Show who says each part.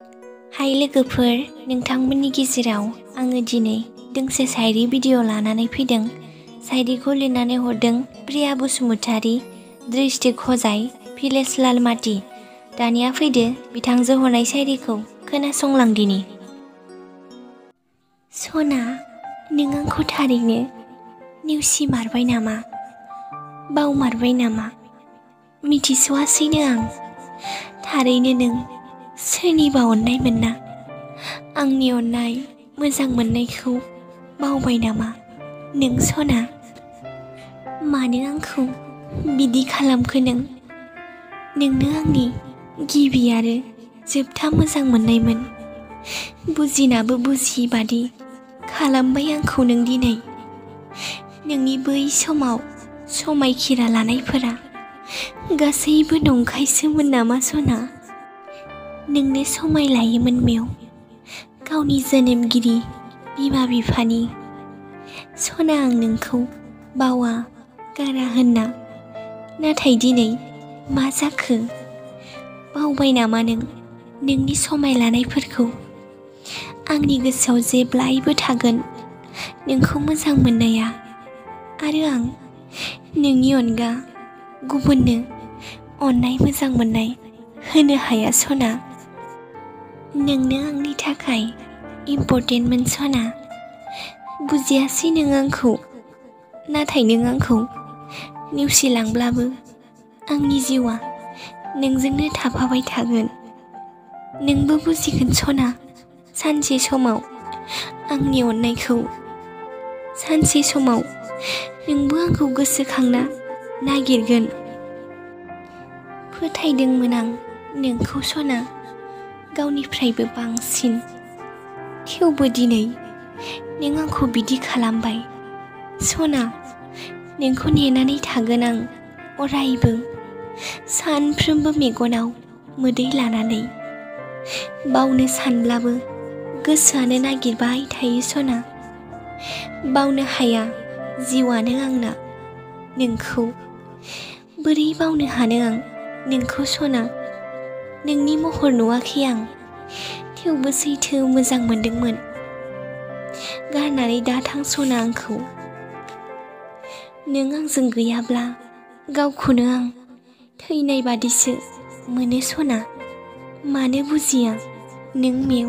Speaker 1: हाय लोगोफोर, नोंथांमोननि गेजेराव आङो दिनै दोंसे शायरी भिडिअ लानानै फैदों। शायरीखौ लिरनानै हरदों प्रिया बसुमतारी, दृष्टिक हजाय, भिलेज लालमाटी। दानिया फैदो बिथांजो हरनाय शायरीखौ खोनासंलांदिनि। सना, नों आंखौ थारैनो नेवसिमारबाय नामा? बावमारबाय नामा? मिथिस'आसैनो आं। थारैनो नों सोरनिबा अननाय मोनना? आंनि अननाय मोजां मोननायखौ बावबाय नामा नों सना? मानो आंखौ बिदि खालामखो नों? नोंनो आंनि गिबि आरो जोबथा मोजां मोननायमोन। बुजिनाबो बुजियै बादि खालामबाय आंखौ नों दिनै। नोंनि बै समाव समायखिरा लानायफोरा गासैबो नंखायसोमोन नामा सना? नोंनो समाय लायोमोन मेव गावनि जोनोमगिरि बिमा बिफानि। सना, आं नोंखौ बावा गारा होनना, नाथाय दिनै मा जाखो? बावबाय नामा नों नोंनि समाय लानायफोरखौ? आंनि गोसोआव जेब्लायबो थागोन नोंखौ मोजां मोननाया, आरो आं नोंनि अनगा गुबुननो अननाय मोजां मोननाय होनो हाया सना। नोंनो आंनि थाखाय इम्परटेन्टमोन सना। बुजियासै नों आंखौ, नाथाय नों आंखौ नेवसिलांब्लाबो आंनि जिउआ नोंजोंनो थाफाबाय थागोन। नोंबो बुजिगोन सना सानसे समाव आंनि अननायखौ। सानसे समाव नोंबो आंखौ गोसोखांना नागिरगोन। फोथायदोंमोन आं नोंखौ सना, गावनिफ्रायबो बांसिन। थेवबो दिनै नों आंखौ बिदि खालामबाय। सना, नोंखौ नेनानै थागोन आं अरायबो, सानफ्रोमबो मेगनाव मोदै लानानै। बावनो सानब्लाबो गोसोआनो नागिरबाय थायो सना। बावनो हाया जिउआनो आंना नोंखौ। बोरै बावनो हानो आं नोंखौ सना? नोंनि महर नुवाखै आं, थेवबो सैथो मोजां मोनदोंमोन। गारनानै दाथां सना आंखौ। नों आंजों गैयाब्ला गावखौनो आं थैनाय बादिसो मोनो सना। मानो बुजिया नों मेव?